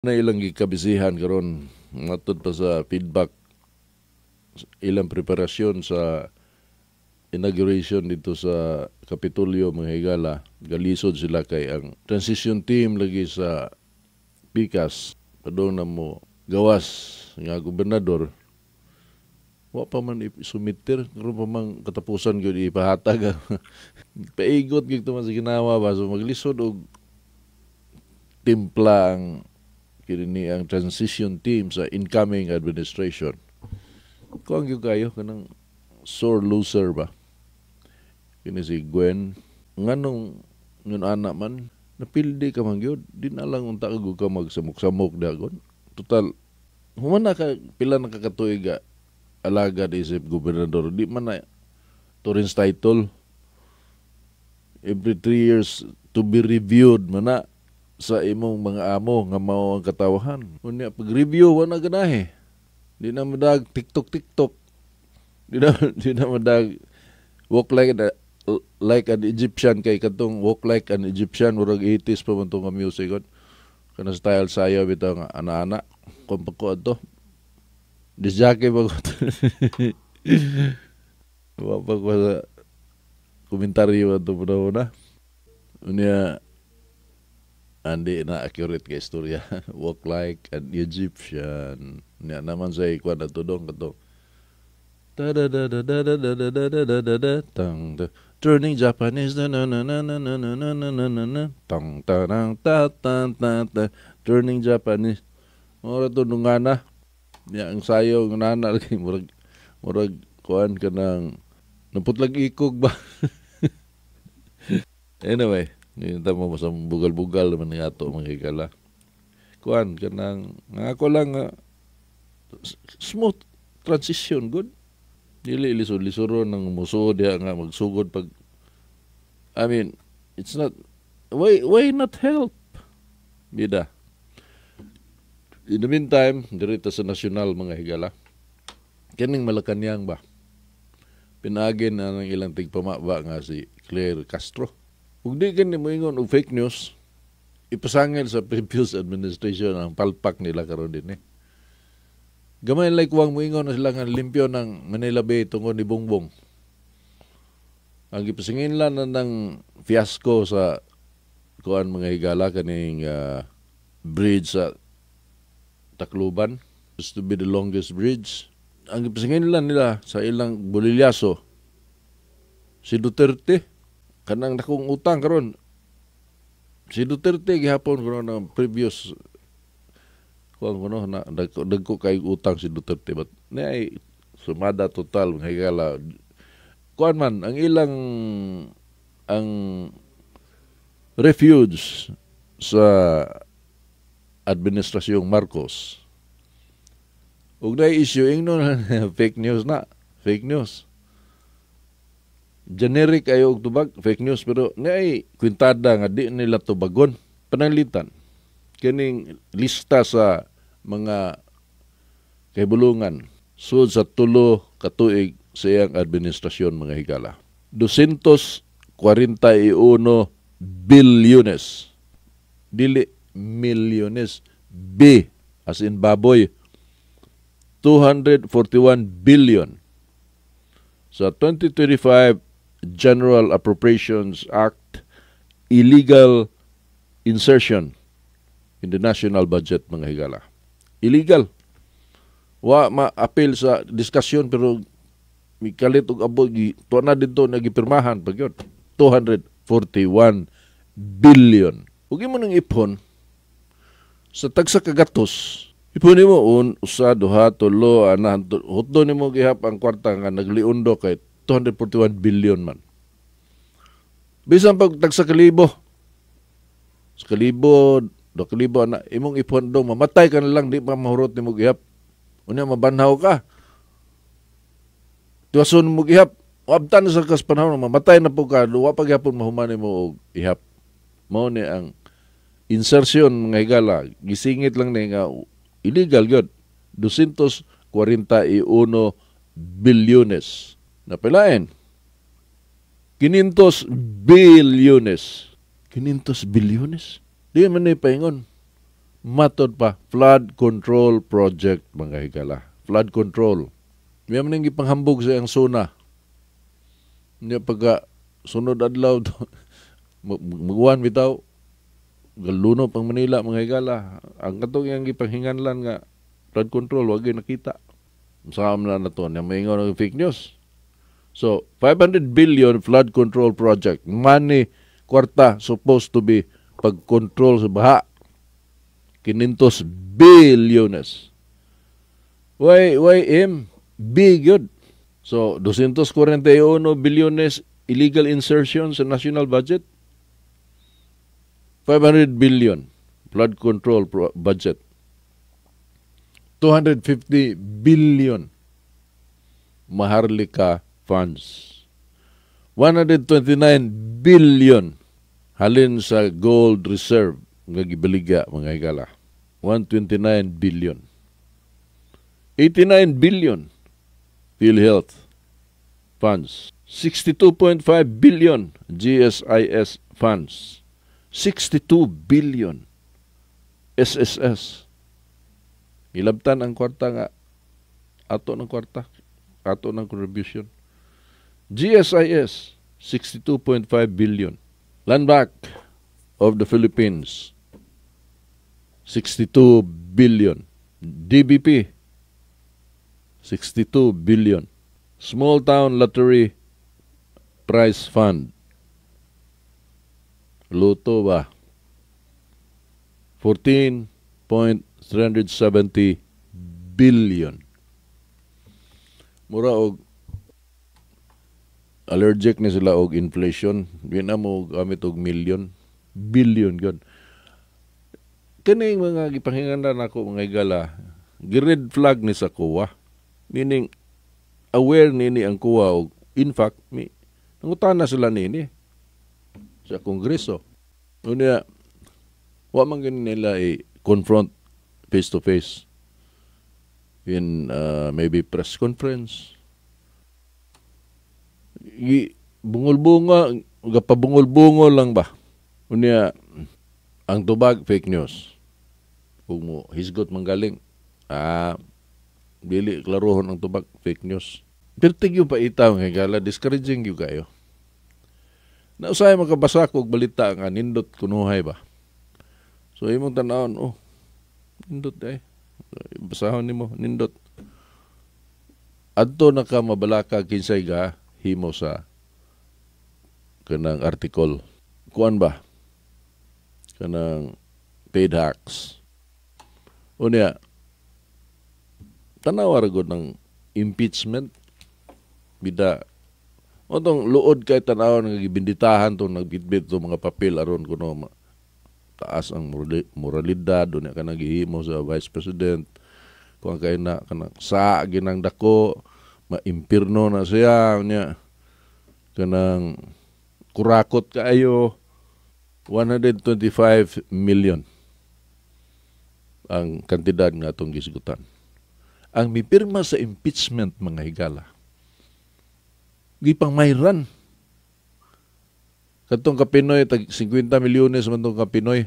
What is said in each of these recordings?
Na ilang gikabisihan karon matod pa sa feedback, ilang preparasyon sa inauguration dito sa Kapitolyo, mga higala, galisod sila kay ang transition team lagi sa pikas padung na mo gawas nga gobernador, wa pa man i-sumiter karon pa man katapusan gyud ipahatag. Paigot gyud man sa ginawa ba, so maglisod og timpla ang kini, ang transition team sa incoming administration. Kuan gyud kayo, kanang sore loser ba kini si Gwen? Nganong ngun ana man, napildi ka man gyud, di na lang unta ka magsamok-samok dagon. Total human na ka pila na ka katuig alagad isip gobernador, di man na Torrens title, every 3 years to be reviewed man na sa imong mga amo nga mao ang katawahan. Unya pag review, wala ganahe. Di na madag TikTok TikTok. Di na madag walk like an Egyptian, kay katong "Walk Like an Egyptian" murag 80s pa man tong nga music kon. Kana style sayo bitaw nga ana-ana kung pagko adto. Disc jockey ba ko? Wa pa ko sa komentaryo ato panahon na. Unya andi na accurate kay istorya. "Walk Like an Egyptian." Nya naman sa ikuan ato dong kato. Da da da da da da da da da da da da da tang da turning Japanese na na na na na na na na na na na na tang ta nang ta ta ta ta turning Japanese. Mura to nungana. Nya ang sayo ng nana lagi murag kuan kanang naputlag ikog ba. Anyway, hindi mo sa bugal-bugal naman nga ato, mga higala. Kuan kanang nga ako lang nga smooth transition good. Dili lisod-lisuron ng musuod diha nga magsugod pag, I mean, it's not, why not help? Bida. In the meantime, dirita sa nasyonal, mga higala. Kining Malacanang ba? Pinaagi na ng ilang tigpamaba nga si Claire Castro. Ug di kini moingon og fake news, ipasangil sa previous administration ang palpak nila karon din eh. Gamay like wang moingon na sila nga limpyo ng Manila Bay tungod ni Bongbong. Ang gipasingin lang na ng fiasco sa kuan, mga higala, kaning bridge sa Tacloban, is to be the longest bridge. Ang gipasingin lang nila sa ilang bolilyaso si Duterte kanang nakong utang karon, si Duterte gihapon kuno ng previous kuan kuno na dagko kay utang si Duterte, but naay sumada total, mga higala, kuan man ang ilang ang refuge sa administrasyong Marcos. Ug na issue, ingnon fake news na, fake news, generic ayo og tubag, fake news, pero naay kwintada nga di nila tubagon. Pananglitan kining lista sa mga kahibulungan sud sa 3 ka tuig sa iyang administrasyon, mga higala: 241 bilyones, dili milyones, B as in baboy, 241 billion sa 2025 General Appropriations Act, illegal insertion in the national budget, mga higala. Illegal. Wa ma-appeal sa diskusyon, pero mikalit og abog tuwa na dito nagipirmahan pag yun. 241 billion. Ug imo nang ipon sa tagsa kagatos, ipon nimo un, usa, duha, tulo, ana, hutdo nimo gihap ang kwarta nga nagliundo kay 241 billion man. Bisan pag tagsa kalibo, sa kalibo, 2,000 ana, imong ipon do, mamatay ka na lang, di pa mahurot nimo gihap. Unya mabanhaw ka. Tuwason mo gihap. Abtan sa kas panahon mamatay na po ka, wa pa gihapon mahuman nimo og ihap. Mao ni ang insertion, mga higala, gisingit lang ni nga illegal gyud. 241 bilyones. Napilain. 500 bilyones. 500 bilyones? Di man ni paingon. Matod pa, flood control project, mga higala. Flood control. May man gipanghambog sa iyang SONA. Niya pagka sunod adlaw maguwan bitaw, galuno pang Manila, mga higala. Ang katong iyang gipanghinganlan nga flood control, wag nakita. Saan na na to niya maingon ng fake news. So, 500 billion flood control project. Money, kwarta, supposed to be pag-control sa baha. 500 bilyones. Why M? B good. So, 241 bilyones illegal insertion sa national budget. 500 billion flood control budget. 250 billion Maharlika funds. 129 billion halin sa gold reserve nga gibaligya, mga higala. 129 billion. 89 billion PhilHealth funds. 62.5 billion GSIS funds. 62 billion SSS. Gilabtan ang kwarta nga ato ng kwarta, ato ng contribution. GSIS 62.5 billion. Land Bank of the Philippines 62 billion. DBP 62 billion. Small Town Lottery Prize Fund. Lotto ba? 14.370 billion. Mura og allergic ni sila og inflation. Di na mo gamit og million. Billion gyud. Kaning mga gipanghinganlan nako, mga higala, gi-red flag ni sa COA. Meaning, aware nini ang COA og in fact, mi, nangutana sila nini sa Kongreso. Unya, wa man gani nila i-confront face to face in maybe press conference. I, bungol-bungo, gapabungol-bungol lang ba? Unya, ang tubag, fake news. Kung mo hisgot manggaling, dili klarohon ang tubag, fake news. Pero yung paitaw nga gala, discouraging gyud kayo. Nausay makabasa ko og balita nga nindot kunuhay ba. So imong tan-awon, oh, nindot ay. Basahon nimo, nindot. Adto na ka mabalaka kinsay ga himo sa kanang article. Kuan ba? Kanang paid hacks. Unya, tanawa ra gud ng impeachment bida. Otong luod kay tanawon nga gibinditahan tong nagbitbit to mga papel aron kuno taas ang moralidad. Unya kanang gihimo sa vice president kung kay na kanang sa ginang dako maimpirno na siya. Unya kanang kurakot kaayo. 125 million ang kantidad nga atong gisgutan. Ang mipirma sa impeachment, mga higala, gipangmayran katong kapinoy, tag 50 milyones man tong kapinoy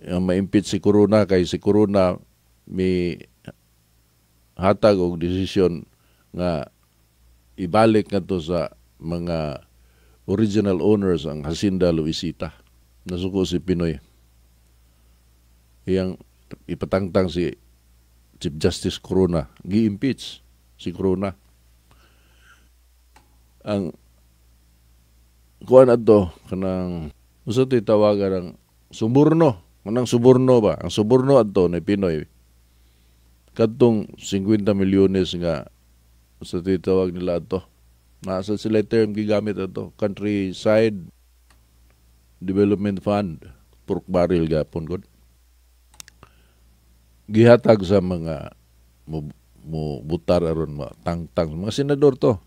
ang ma-impeach si Corona, kay si Corona mi hatag og desisyon nga ibalik ngadto sa mga original owners ang Hacienda Luisita. Nasuko si PNoy. Iyang ipatangtang si Chief Justice Corona. Gi-impeach si Corona. Ang kuan adto kanang usa to'y tawagan ang suborno, kanang suborno ba, ang suborno adto ni PNoy kadtong 50 milyones nga sa tawag nila adto, nasa sila term gigamit adto, Countryside Development Fund, pork barrel gapon gud gihatag sa mga mo butar aron ma tangtang mga senador to,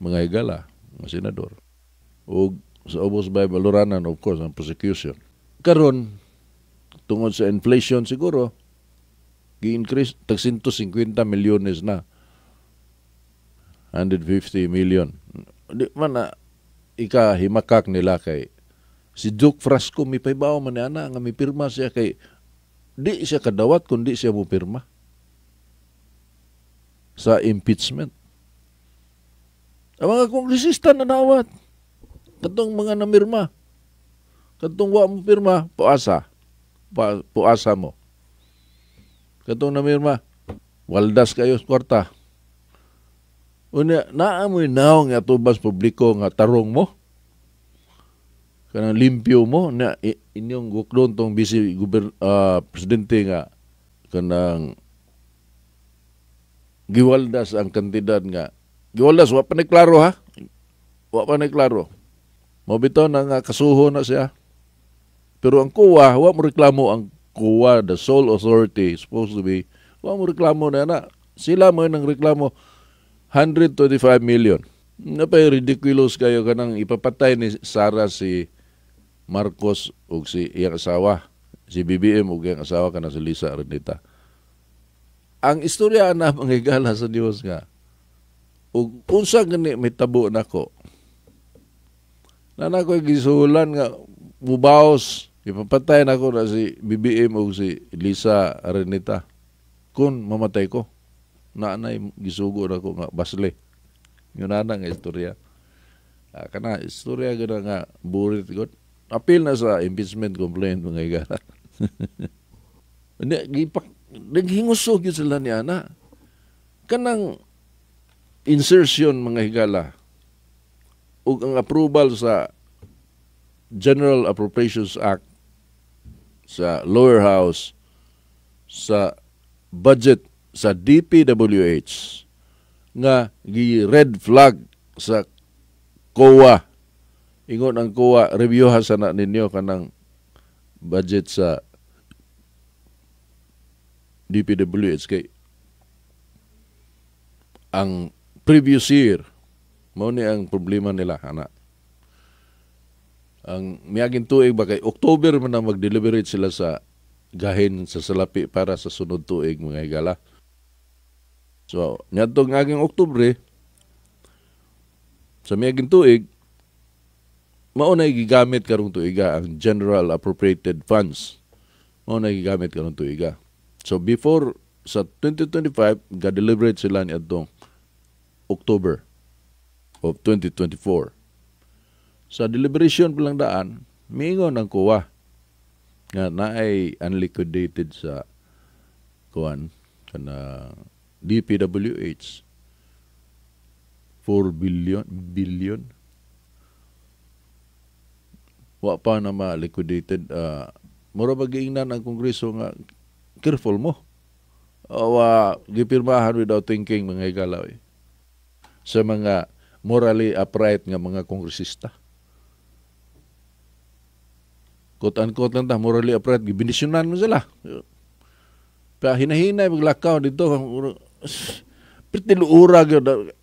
mga higala, mga senador. Ug sa ubos by baluranan, of course, ang prosecution. Karon, tungod sa inflation siguro, gi-increase tag 150 milyones na. 150 million. Di man na ika himakak nila kay Si Duke Frasco mipahibaw man ni ana nga mipirma siya kay di siya kadawat kung di siya mopirma sa impeachment. Ang mga kongresista na nawat. Katong mga namirma. Katong wa mo pirma, puasa. Puasa mo. Katong namirma, waldas kayo sa kwarta. Unya, naa mo'y naong nga tubas publiko nga tarong mo. Kanang limpyo mo na inyong guklon tong vice presidente nga kanang giwaldas ang kantidad nga giwaldas, wa pa ni klaro ha, wa pa ni klaro mo bitaw na nga kasuho na siya, pero ang COA wa mo reklamo. Ang COA, the sole authority supposed to be, wa mo reklamo na na sila mo nang reklamo. 125 million na pa, ridiculous kayo. Kanang ipapatay ni Sara si Marcos ug si iyang asawa, si BBM ug iyang asawa kana si Lisa Araneta. Ang istorya na, mga higala sa Dios, nga ug unsa gani may tabo nako na nako gisulan nga mubaos ipapatay nako na si BBM ug si Lisa Araneta kung mamatay ko na anay gisugo nako nga basle. Yun na nga istorya. Kana istorya gana nga burit god. Appeal na sa impeachment complaint, mga higala. Hindi, gipak, naghingusog yun sila ni ana. Kanang insertion, mga higala, ug ang approval sa General Appropriations Act sa lower house sa budget sa DPWH nga gi red flag sa COA. Ingon ang COA, review sa na ninyo kanang budget sa DPWH kay ang previous year mao ni ang problema nila ana. Ang miaging tuig ba kay October man na mag-deliberate sila sa gahin sa salapi para sa sunod tuig, mga higala. So, niadtong aging Oktubre sa miaging tuig, mao na gigamit karong tuiga ang General Appropriated Funds. Mao na gigamit karong tuiga. So before sa 2025, ga-deliberate sila ni adtong October of 2024. Sa deliberation pa lang daan, miingon ang COA nga naay unliquidated sa kuan kana DPWH, 4 billion billion wa pa na ma-liquidated. Mura ba giingnan ang kongreso nga careful mo wa gipirmahan without thinking, mga higala eh, sa mga morally upright nga mga kongresista, quote unquote lang ta, morally upright, gibindisyonan mo sila. Pero hinahinay maglakaw dito, perti luura gyud.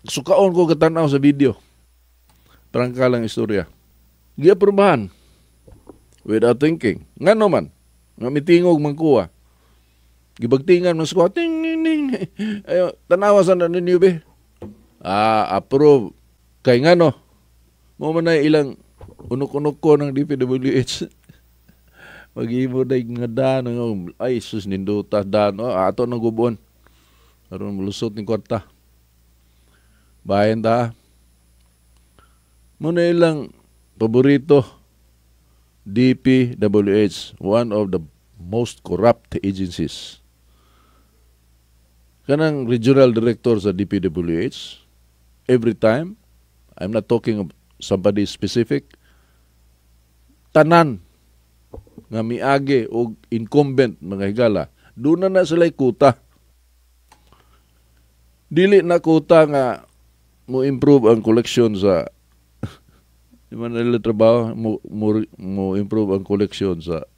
Sukaon ko katanaw sa video. Prangka lang istorya. Giaprobahan without thinking. Ngano man nga mitingog man COA. Gibagtingan man sa ting ning ning. Ayo tanawa sa na ninyo be. Ah, approve. Kay ngano? Mo man na ilang unok-unok ko ng DPWH. Maghimo day nga daan ay sus nindota daan, oh, ato nang gubon aron mulusot ning kwarta. Bayan ta. Mo na ilang paborito, DPWH, one of the most corrupt agencies. Kanang regional director sa DPWH, every time, I'm not talking of somebody specific, tanan nga miagi og incumbent, mga higala, doon na na sila kuta. Dili na kuta nga mo improve ang collection sa di man nila trabaho mo improve ang koleksyon sa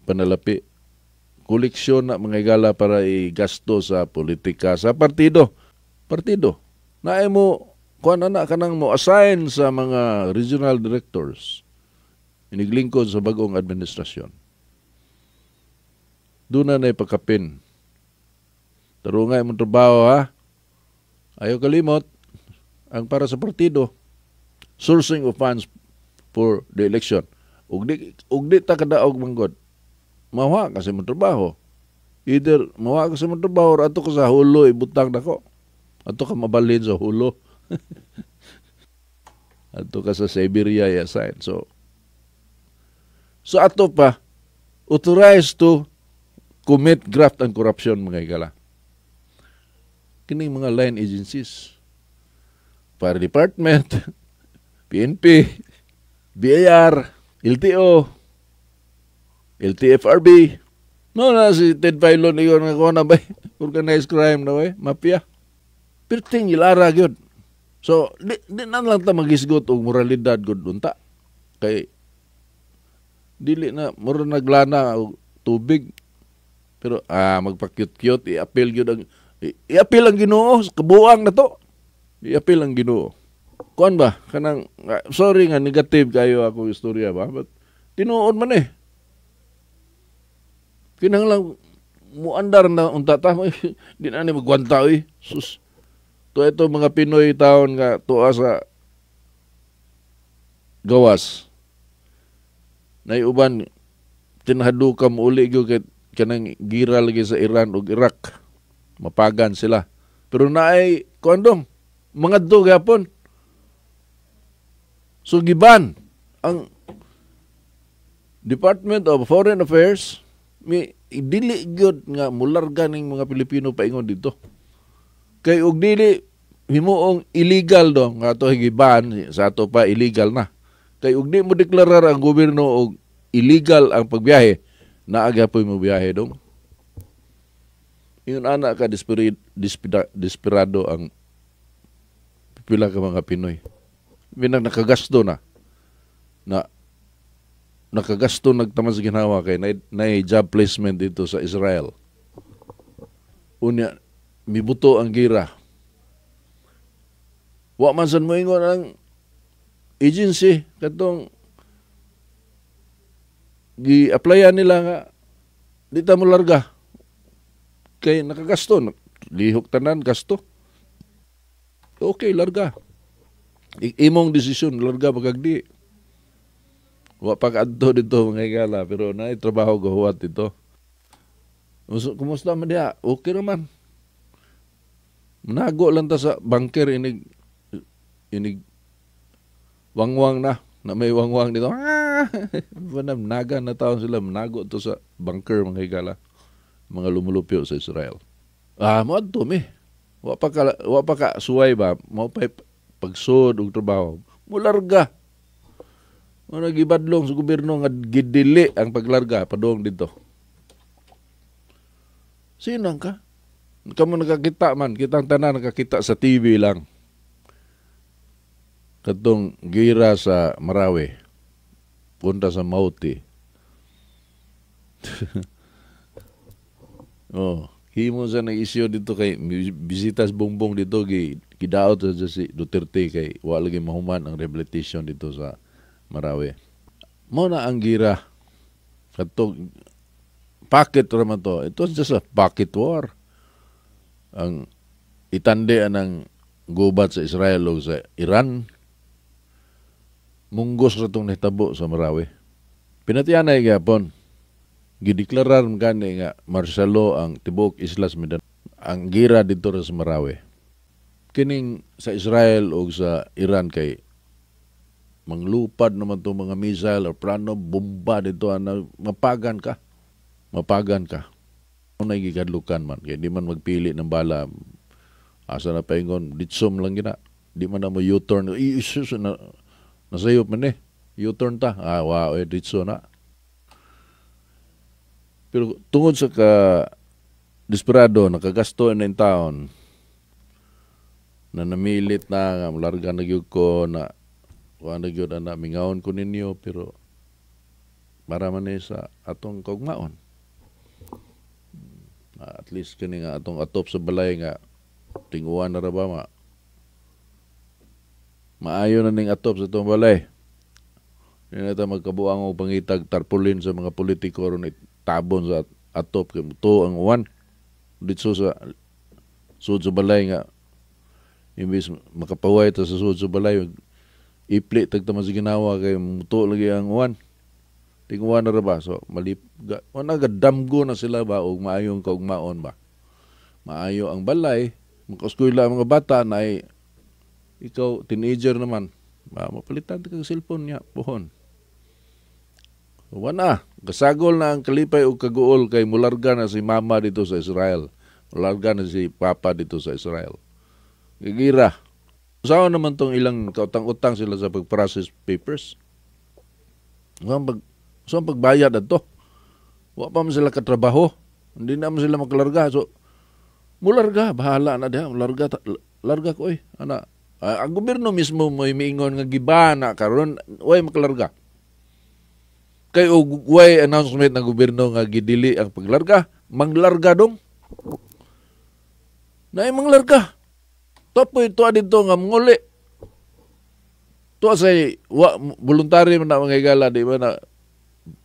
panalapi. Koleksyon na, mga higala, para igasto sa politika sa partido. Partido. Naay mo kuan na kanang mo assign sa mga regional directors iniglingkod sa bagong administrasyon. Doon na na'y pagkapin. Tarunga imong trabaho ha. Ayaw kalimot ang para sa partido. Sourcing of funds. for the election. Ug di ta kadaog manggod. Mawa kasi mo trabaho. Either mawa ka sa imong trabaho or ato ka sa Jolo ibutang nako. Ato ka mabalhin sa Jolo. Ato ka sa Siberia i-assign. So ato pa authorized to commit graft and corruption, mga higala. Kining mga line agencies, Fire Department, PNP, BIR, LTO, LTFRB. No na si Ted Failon ingon nga kuha na ba, organized crime na ba, mafia. Perting ilara gyud. So di na lang ta magisgot og moralidad gud unta. Kay dili na mura naglana og tubig. Pero magpa-cute-cute, i-appeal gyud ang i-appeal ang Ginoo sa kabuang na to. I-appeal ang Ginoo. Kuan ba kanang sorry nga negative kayo ako istorya ba, but tinuod man eh. Kinahanglan muandar na unta ta, di na ni magwanta oy. Sus. To ito mga Pinoy taon nga tuwa sa gawas. Nay uban tinahadu mo uli gyud kay kanang gira lagi sa Iran ug Iraq. Mapagan sila. Pero naay kuan dong, mga do gyapon. So giban ang Department of Foreign Affairs, mi dili gyud nga mularga ning mga Pilipino paingon dito. Kay og dili himuong illegal do nga ato giban sa ato pa, illegal na. Kay og di mo deklarar ang gobyerno og illegal ang pagbiyahe, naa gyapoy mo biyahe dong. Ingon ana ka desperado ang pila ka mga Pinoy. Binang nakagasto na na nakagasto nagtaman sa ginawa kay na job placement dito sa Israel. Unya mibuto ang gira. Wa man san moingon ang agency katong gi-applyan nila nga di ta mo larga kay nakagasto, lihok tanan gasto. Okay, larga. Imong desisyon, larga pagkag di. Wa pa kaadto dito, mga higala, pero naay trabaho gahuwat dito. Kumusta man diha? Okay naman. Manago lang ta sa bunker inig inig wangwang na na may wangwang dito. Ah! Naga na taon sila manago to sa bunker, mga higala. Mga lumulupyo sa Israel. Ah, mo adto mi. Wa pa ka suway ba, mo pa pagsud og trabaho. Mularga. Mo nagibadlong sa gobyerno nga gidili ang paglarga padung dito. Sino ka? Kamo nakakita man, kitang tanan nakakita sa TV lang. Katong gira sa Marawi, punta sa Mauti. Oh, himo sa nag-isyo dito kay bisitas Bongbong dito, gi gidaot sa si Duterte kay wa lagi mahuman ang rehabilitation dito sa Marawi. Mo na ang gira katong pocket raman to. It was just a pocket war. Ang itande ang gubat sa Israel o sa Iran, munggos ra tong nahitabo sa Marawi. Pinatianay gyapon gideklarar man gani nga martial law ang tibuok Islas Mindanao. Ang gira dito ra sa Marawi. Kining sa Israel o sa Iran kay manglupad naman itong mga missile or plano, bomba dito, ana, mapagan ka. Mapagan ka. Kung nagigadlukan man, kaya di man magpili ng bala, asa na paingon, ditsom lang gina. Di man na mo U-turn. Isus, na, nasayop man eh. U-turn ta. Ah, wow, eh, ditso na. Pero tungod sa ka desperado, nakagasto na yung taon, na namilit na, nga, larga na gyud ko, na kuha na gyud na mingawon ko ninyo, pero para man ni sa atong kaugmaon. At least kini nga atong atop sa balay nga tinguan na ra ba ma maayo na ning atop sa atong balay. Di na ta magkabuang og pangitag tarpaulin sa mga politiko ron itabon sa atop kay to ang uwan ditso sa sud sa balay nga imbis makapaway ta sa sud sa balay. Ipli tagtama sa ginawa kay muto lagi ang uwan. Tinguan na ra ba? So malip ga, wala damgo na sila ba og maayong kaugmaon ba. Maayo ang balay, makaeskwela ang mga bata na ay ikaw teenager naman. Ba, mapalitan ka cellphone niya pohon. Wala, gasagol na ang kalipay og kaguol kay mularga na si mama dito sa Israel. Mularga na si papa dito sa Israel. Gigira. Saan naman tong ilang kautang-utang sila sa pag-process papers? So ang pagbayad ato. Wa pa man sila katrabaho. Hindi na man sila makalarga. So, mularga, bahala na diha, mularga, larga ko eh. Ana, ang gobyerno mismo mo miingon nga gibana karon, way makalarga. Kay og way announcement ng gobyerno nga gidili ang paglarga, manglarga dong. Naay manglarga. Topoy tuwa dito nga manguli. Tuwa say wa voluntary man na mga higala, di ba na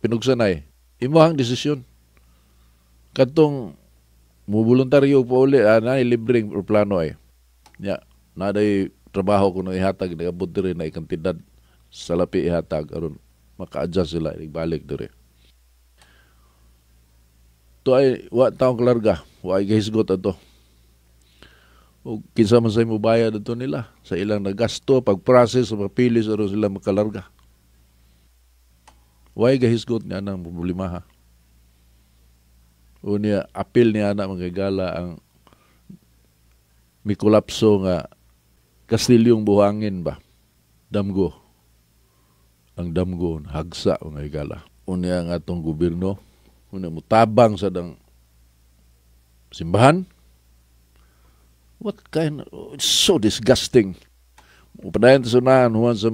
pinugsanay. Imohang desisyon. Katong mo voluntaryo pa uli, na libreng plano ay. Ya, naday trabaho kuno ihatag, nagabot diri na ikantidad sa lapi ihatag aron maka-adjust sila ibalik diri. To ay wa taong kalarga, wa ay gahisgot ato. O kinsa man say mobayad ato nila sa ilang nagasto pag-process sa papilis aron sila makalarga. Way gahisgot niya nang problema. O niya apil niya na mga gala ang mikolapso nga kastilyong buhangin ba. Damgo. Ang damgo hagsa mga higala. Unya ang atong gobyerno, unya mutabang sa dang simbahan. What kind of, it's so disgusting. Padayon sa unahan, human sa